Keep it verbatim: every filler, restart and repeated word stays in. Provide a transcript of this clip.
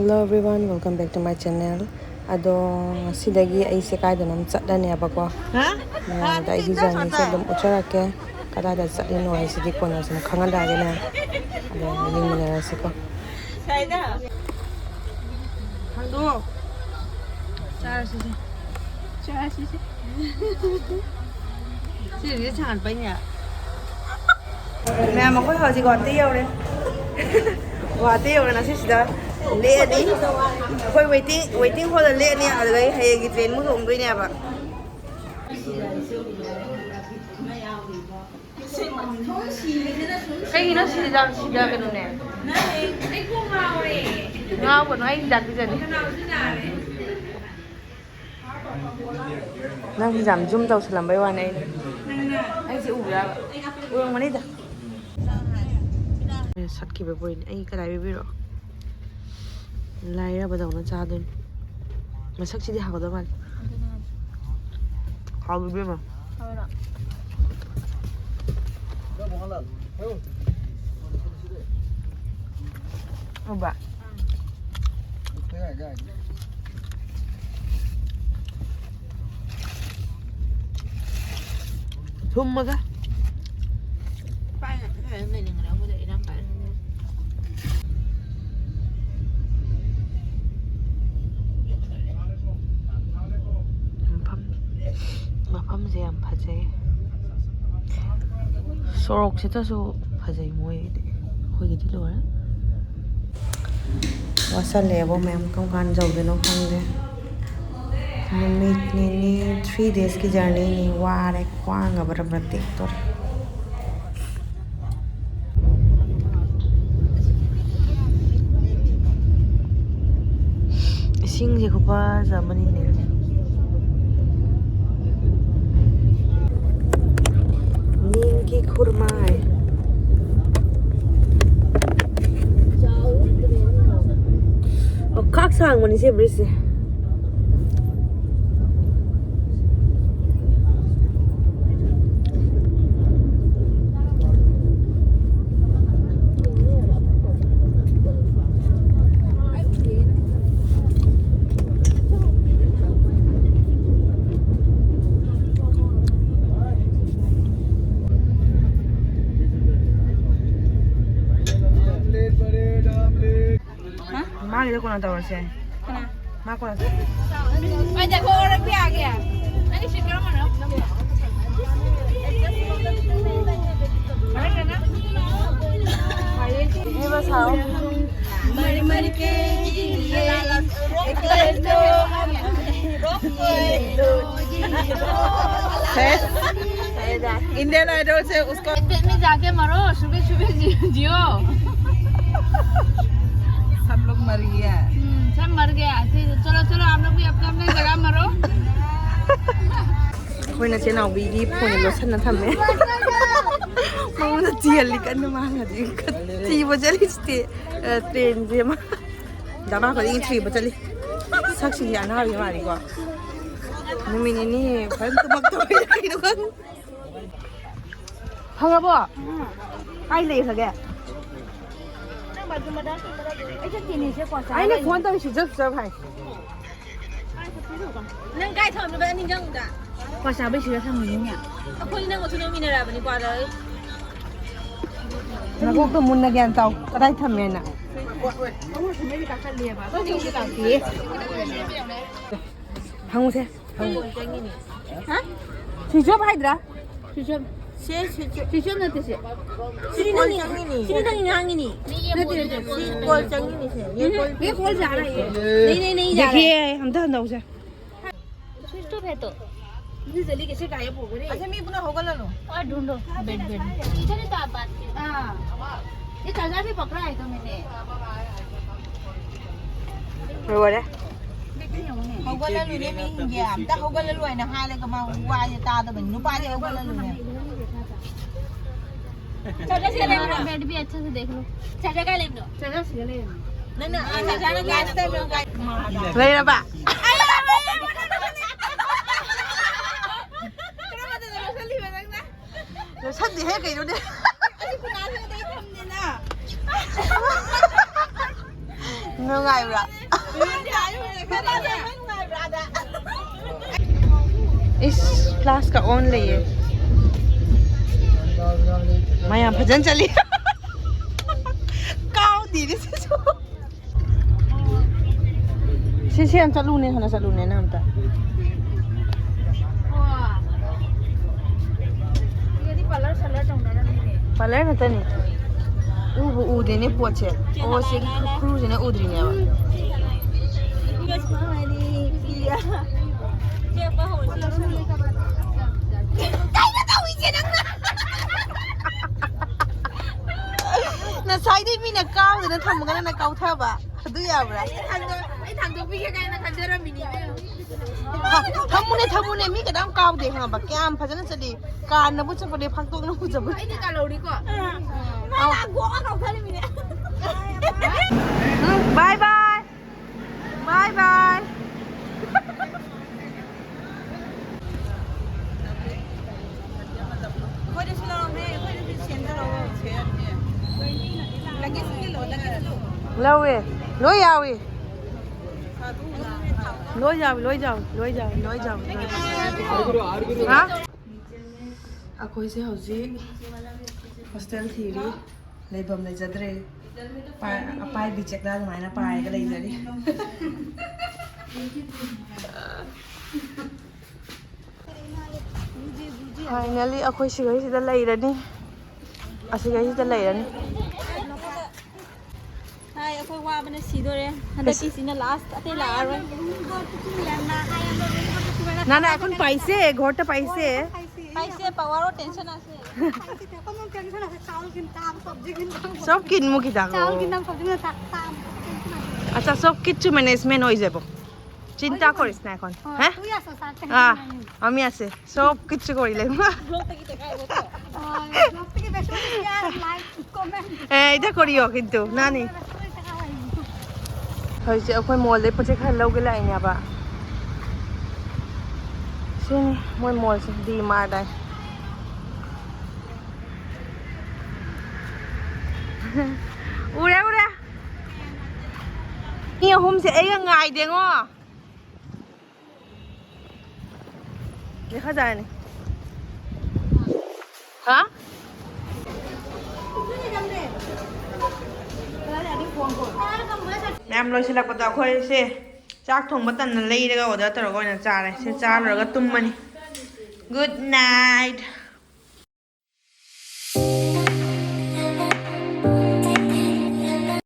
Hello everyone, welcome back to my channel. ꯑꯗꯣ ꯉꯁꯤꯗꯒꯤ ꯑꯩꯁꯦ ꯀꯥꯏꯗꯅꯣꯝ ꯆꯠꯂꯅꯦꯕꯀꯣ꯫ ꯃꯌꯥꯝꯗ ꯑꯩꯒꯤ ꯖꯔꯅꯤꯁꯦ ꯑꯗꯨꯝ ꯎꯠꯆꯔꯛꯀꯦ꯫ ꯀꯗꯥꯏꯗ ꯆꯠꯂꯤꯅꯣ ꯍꯥꯏꯁꯤꯗꯤ ꯀꯣꯟꯅ ꯁꯨꯝ ꯈꯪꯍꯜꯂꯛꯑꯒꯦꯅꯦ꯫ ꯑꯗꯣ ꯌꯦꯡꯃꯤꯟꯅꯔꯁꯤꯀꯣ꯫ ꯍꯥꯡꯗꯣꯛꯑꯣ꯫ ꯆꯥꯔꯁꯤꯁꯦ꯫ ꯆꯥꯔꯁꯤꯁꯦ꯫ ꯁꯤ ꯔꯤꯜꯁ ꯁꯥꯡꯍꯟꯕꯩꯅꯦ꯫ ꯃꯌꯥꯝ, ꯑꯩꯈꯣꯏ ꯍꯧꯖꯤꯛ ꯒꯨꯍꯥꯇꯤ ꯌꯧꯔꯦ꯫ ꯒꯨꯍꯥꯇꯤ ꯌꯧꯔꯦ, ꯉꯁꯤꯁꯤꯗ ꯂꯦꯛꯑꯅꯤ꯫ ꯑꯩꯈꯣꯏ ꯋꯦꯇꯤꯡ ꯋꯦꯇꯤꯡ ꯍꯣꯜꯗ ꯂꯦꯛꯑꯅꯤ, ꯑꯗꯨꯗꯩ ꯍꯌꯦꯡꯒꯤ ꯇ꯭ꯔꯦꯟ ꯑꯃꯨꯛ ꯇꯣꯡꯗꯣꯏꯅꯦꯕ꯫ ꯀꯩꯒꯤꯅꯣ ꯁꯤꯗ ꯁꯤꯗ ꯀꯩꯅꯣꯅꯦ? ꯉꯥꯎꯒꯅꯨ, ꯑꯩ ꯍꯤꯗꯥꯛ ꯄꯤꯖꯅꯤ꯫ ꯅꯪꯁꯦ ꯌꯥꯝ ꯖꯨꯝ ꯇꯧꯁꯜꯂꯝꯕꯩ ꯋꯥꯅꯦ ꯑꯩꯅ꯫ ꯑꯩꯁꯦ ꯎꯕ꯭ꯔꯥ? ꯎꯔꯝꯒꯅꯤꯗ꯫ ꯁꯠꯈꯤꯕ ꯕꯣꯏꯅꯦ꯫ ꯑꯩ ꯀꯗꯥꯏ ꯄꯤꯕꯤꯔꯛꯑꯣ? ꯂꯥꯏꯔꯕꯗꯧꯅ ꯆꯥꯗꯣꯏꯅꯤ꯫ ꯃꯁꯛꯁꯤꯗꯤ ꯍꯥꯎꯒꯗꯕ ꯃꯥꯜꯂꯤ꯫ ꯍꯥꯎꯕ ꯏꯕꯦꯝꯃ꯫ ꯎꯕ꯫ ꯊꯨꯝꯃꯒ꯫ ꯃꯐꯝ, ꯃꯐꯝꯁꯦ ꯌꯥꯝ ꯐꯖꯩ꯫ ꯁꯣꯔꯣꯛꯁꯤꯗꯁꯨ ꯐꯖꯩ ꯃꯣꯏꯒꯤꯗꯤ꯫ ꯑꯩꯈꯣꯏꯒꯤꯗꯤ ꯂꯣꯏꯔꯦ꯫ ꯋꯥꯁꯜꯂꯛꯑꯦꯕꯣ ꯃꯌꯥꯝ, ꯀꯔꯝ ꯀꯥꯟꯗ ꯌꯧꯗꯣꯏꯅꯣ ꯈꯪꯗꯦ꯫ ꯅꯨꯃꯤꯠ ꯅꯤꯅꯤ, three days ꯀꯤ journey ꯅꯤ꯫ ꯋꯥꯔꯦ, ꯈ꯭ꯋꯥꯡꯒ ꯕꯔ ꯕꯔ ꯇꯦꯛꯇꯣꯔꯦ꯫ ꯏꯁꯤꯡꯁꯦ ꯈꯨꯐꯖ ꯑꯃꯅꯤꯅꯦ꯫ ꯅꯤꯝ ꯀꯤ ꯈꯨꯔꯃꯥ ꯍꯥꯏ꯫ ꯑꯣ, ꯈꯥꯛ ꯁꯥꯡꯕꯅꯤ ꯁꯤ bridge ꯁꯦ꯫ ꯀꯣꯟꯅ ꯇꯧꯔꯁꯦ꯫ ꯃꯥ ꯀꯣꯟꯅ꯫ ꯑꯩ ꯉꯥꯏꯈꯣ, ꯑꯣꯔꯗꯔ ꯄꯤꯔꯛꯑꯒꯦ꯫ ꯅꯪꯒꯤ ꯁꯤꯠ ꯀꯔꯝꯕꯅꯣ? ꯅꯦꯕ ꯁꯥꯎ꯫ ꯃꯔꯤ ꯃꯔꯤ ꯀꯦꯒꯤ इंडियन आइडल से उसको पेट में जाके मरो, सुबह सुबह जी-, जियो। सब लोग मर गया। हम्म, सब मर गया। फिर चलो, चलो, आप लोग भी अपने अपने जगह मरो। ꯑꯩꯈꯣꯏ ꯅꯆꯦ ꯅꯥꯎꯕꯤꯒꯤ ꯐꯣꯟ ꯂꯣꯠꯁꯟꯅ ꯊꯝꯃꯦ꯫ ꯃꯉꯣꯟꯗ ꯆꯤꯍꯜꯂꯤ ꯀꯟꯅ ꯃꯥ ꯍꯧꯖꯤꯛ ꯊꯤꯕ ꯆꯠꯂꯤꯁꯤꯗꯤ꯫ ꯑ, ꯇ꯭ꯔꯦꯟꯁꯦ ꯑꯃ ꯗꯃꯥ ꯈꯨꯗꯤꯡꯒꯤ ꯊꯤꯕ ꯆꯠꯂꯤ꯫ ꯁꯛꯁꯤꯡꯁꯦ ꯑꯅꯥꯕꯤ ꯃꯥꯜꯂꯤꯀꯣ꯫ ꯅꯨꯃꯤꯠ ꯅꯤꯅꯤ ꯐꯖꯅ ꯇꯨꯝꯃꯛꯇꯕꯩꯔ ꯀꯩꯅꯣ ꯈꯪꯗꯦ꯫ ꯐꯪꯉꯕꯣ? ꯀꯥꯏ ꯂꯩꯈ꯭ꯔꯒꯦ? ꯑꯩꯅ ꯐꯣꯟ ꯇꯧꯔꯤ ꯁ꯭ꯋꯤꯆ ꯑꯣꯐ ꯁ꯭ꯋꯤꯆ ꯑꯣꯐ ꯍꯥꯏ꯫ ꯅꯪ ꯀꯥꯏ ꯊꯝꯃꯝꯃꯤꯕ ꯅꯤꯡꯁꯤꯡꯉꯨꯗ? ꯀ꯭ꯋꯥ ꯆꯥꯕꯩ ꯁꯤꯗ ꯊꯝꯃꯤꯅꯤꯅꯦ꯫ ꯑꯩꯈꯣꯏ ꯅꯪ ꯃꯊꯨ ꯅꯪꯃꯤꯟꯅꯔꯛꯑꯕꯅꯤꯀꯣ ꯑꯗ ꯑꯩ꯫ ꯅꯀꯣꯛꯇꯣ ꯃꯨꯟꯅ ꯒ꯭ꯌꯥꯟ ꯇꯥꯎ꯫ ꯀꯗꯥꯏ ꯊꯝꯃꯦꯅ? ꯐꯪꯉꯨꯁꯦ꯫ ꯍꯥ? ꯁ꯭ꯋꯤꯆ ꯑꯣꯐ ꯍꯥꯏꯗ꯭ꯔꯥ? Switch off. ꯁꯦ, ꯁ꯭ꯋꯤꯆ ꯑꯣꯐ꯫ ꯁ꯭ꯋꯤꯆ ꯑꯣꯐ ꯅꯠꯇꯦ ꯁꯦ꯫ ꯁꯤꯗꯤ ꯅꯪꯒꯤ, ꯁꯤꯗꯤ ꯅꯪꯒꯤ ꯉꯥꯡꯉꯤꯅꯤ꯫ ꯅꯠꯇꯦ, ꯅꯠꯇꯦ꯫ ꯁꯤ ꯀꯣꯜ ꯆꯪꯉꯤꯅꯤ ꯁꯦ꯫ ये कॉल जा रहा है। नहीं, नहीं, नहीं जा रहा है। देखिए, हम तो अंदर से। स्विच ऑफ है तो। इतनी जल्दी कैसे गायब हो गए? अच्छा, मैं अपना होगा ला लो। और ढूंढो। Bed, bed. इधर ही तो आप बात की। हाँ। ये चार्जर भी पकड़ा है तो मैंने। ꯂꯣꯏꯔꯦ꯫ ꯍꯧꯒꯠꯂꯜꯂꯨꯅꯦ, ꯃꯤ ꯍꯤꯡꯒꯦ꯫ ꯑꯝꯇ ꯍꯧꯒꯠꯂꯜꯂꯨ ꯍꯥꯏꯅ ꯍꯥꯏꯔꯒ ꯃꯥ ꯋꯥꯁꯦ ꯇꯥꯗꯕꯅꯤ꯫ ꯅꯨꯄꯥꯁꯦ ꯍꯧꯒꯠꯂꯜꯂꯨꯅꯦ꯫ चार्जर से ले लो। बेड भी अच्छे से देख लो। चार्जर का ले लो। चार्जर से ले लो। नहीं, नहीं, चार्जर लास्ट टाइम में ꯂꯩꯔꯕ? ꯂꯣꯏꯁꯟꯗꯦꯍꯦ ꯀꯩꯅꯣꯅꯦ꯫ ꯅꯨꯡꯉꯥꯏꯕ꯭ꯔꯥ? ꯏꯁ, ꯐ꯭ꯂꯥꯁꯀ ꯑꯣꯟ ꯂꯩꯌꯦ꯫ ꯃꯌꯥꯝ ꯐꯖꯅ ꯆꯠꯂꯤ꯫ ꯀꯥꯎꯗꯦꯅꯦ ꯁꯤꯁꯨ꯫ ꯁꯤ ꯁꯤ ꯌꯥꯝ ꯆꯠꯂꯨꯅꯦ, ꯍꯥꯟꯅ ꯆꯠꯂꯨꯅꯦ ꯅꯪ ꯑꯝꯇ꯫ ꯄꯥꯔꯂꯔ ꯅꯠꯇꯅꯤ꯫ ꯎꯕꯨ ꯎꯗꯦꯅꯦ ꯄꯣꯠꯁꯦ꯫ ꯑꯣ, ꯁꯤꯒꯤ ꯈꯨꯔꯨꯁꯤꯅ ꯎꯗ꯭ꯔꯤꯅꯦꯕ꯫ ꯉꯁꯥꯏꯗꯩ ꯃꯤꯅ ꯀꯥꯎꯗꯅ ꯊꯝꯃꯒ ꯅꯪꯅ ꯀꯥꯎꯊꯕ꯫ ꯑꯗꯨ ꯌꯥꯕ꯭ꯔꯥ? ꯑꯩ ꯊꯥꯡꯗꯣꯛꯄꯤꯒꯦ ꯀꯥꯏꯅ ꯈꯟꯖꯔꯝꯃꯤꯅꯤ ꯏꯕꯦꯝꯃ꯫ ꯊꯝꯃꯨꯅꯦ, ꯊꯝꯃꯨꯅꯦ, ꯃꯤ ꯀꯅꯥꯝ ꯀꯥꯎꯗꯦ ꯈꯪꯉꯕ? ꯀꯌꯥꯝ ꯐꯖꯅ ꯆꯠꯂꯤ꯫ ꯀꯥꯟꯅꯕꯨ ꯆꯠꯄꯅꯦ, ꯐꯥꯛꯇꯣꯛꯅꯕꯨ ꯆꯠꯄꯅꯦ꯫ ꯑꯩꯗꯤ ꯀꯥꯜꯍꯧꯔꯤꯀꯣ꯫ ꯕꯥꯏ ꯕꯥꯏ꯫ ꯕꯥꯏ ꯕꯥꯏ꯫ ꯂꯧꯋꯦ꯫ ꯂꯣꯏ ꯌꯥꯎꯏ꯫ ꯂꯣꯏ ꯌꯥꯎꯏ, ꯂꯣꯏ ꯌꯥꯎꯏ, ꯂꯣꯏ ꯌꯥꯎꯏ, ꯂꯣꯏ ꯌꯥꯎꯏ, ꯂꯣꯏ ꯌꯥꯎꯏ꯫ ꯍꯥ? ꯑꯩꯈꯣꯏꯁꯦ ꯍꯧꯖꯤꯛ ꯍꯣꯁꯇꯦꯜ ꯊꯤꯔꯤ꯫ ꯂꯩꯐꯝ ꯂꯩꯖꯗ꯭ꯔꯦ꯫ ꯄꯥꯏ-, ꯑꯄꯥꯏꯕꯤ ꯆꯦꯛꯂꯥ ꯑꯗꯨꯃꯥꯏꯅ ꯄꯥꯏꯔꯒ ꯂꯩꯖꯔꯤ꯫ Finally ꯑꯩꯈꯣꯏ ꯁꯤꯒꯩꯁꯤꯗ ꯂꯩꯔꯅꯤ꯫ ꯑꯁꯤꯒꯩꯁꯤꯗ ꯂꯩꯔꯅꯤ꯫ ꯍꯥꯏ, ꯑꯩꯈꯣꯏ ꯋꯥꯕꯅ ꯁꯤꯗꯣꯔꯦ꯫ ꯍꯟꯗꯛꯀꯤꯁꯤꯅ last, ꯑꯇꯩ ꯂꯥꯛꯑꯔꯣꯏ꯫ না, না, এখন পাইছে, ঘরটা পাইছে। পাইছে, পাওয়ারও টেনশন আছে। চব কিনমু কি তাকো? চাউল কিনতাম, সবজি কিনতাম, তা-, তা-, আচ্ছা, সব কিছু ম্যানেজমেন্ট হয়ে যাব। চিন্তা করিস না এখন। হ্যাঁ? তুই আসো, স্যার, টেনশন আহ, নাই। আমি আছে, সব কিছু করিলে। ব্লগ থেকে দেখা হবে তো? আহ, ব্লগ থেকে বেশি বেশি শেয়ার, লাইক, কমেন্ট। এ, এটা করিও কিন্তু, না নেই। বেশি বেশি দেখা হয়। ꯍꯧꯖꯤꯛꯁꯦ ꯑꯩꯈꯣꯏ ꯃꯣꯜꯗꯩ ꯄꯣꯠ ꯆꯩ ꯈꯔ ꯂꯧꯒꯦ ꯂꯥꯛꯏꯅꯦꯕ꯫ ꯁꯤꯅꯤ ꯃꯣꯏ ꯃꯣꯜꯁꯦ, ꯗꯤ ꯃꯥꯔꯠ ꯍꯥꯏ꯫ ꯎꯔꯦ, ꯎꯔꯦ꯫ ꯃꯤ ꯑꯍꯨꯝꯁꯦ ꯑꯩꯒ ꯉꯥꯏꯗꯦꯉꯣ꯫ ꯂꯦꯈꯥ ꯖꯥꯔꯦꯅꯦ꯫ ꯍꯥ? ꯃꯌꯥꯝ ꯂꯣꯏꯁꯤꯜꯂꯛꯄꯗ ꯑꯩꯈꯣꯏꯁꯦ ꯆꯥꯛ ꯊꯣꯡꯕ ꯇꯟꯅ ꯂꯩꯔꯒ ꯑꯣꯔꯗꯔ ꯇꯧꯔꯒ ꯑꯣꯏꯅ ꯆꯥꯔꯦ꯫ ꯁꯤ ꯆꯥꯔꯨꯔꯒ ꯇꯨꯝꯃꯅꯤ꯫ Good night.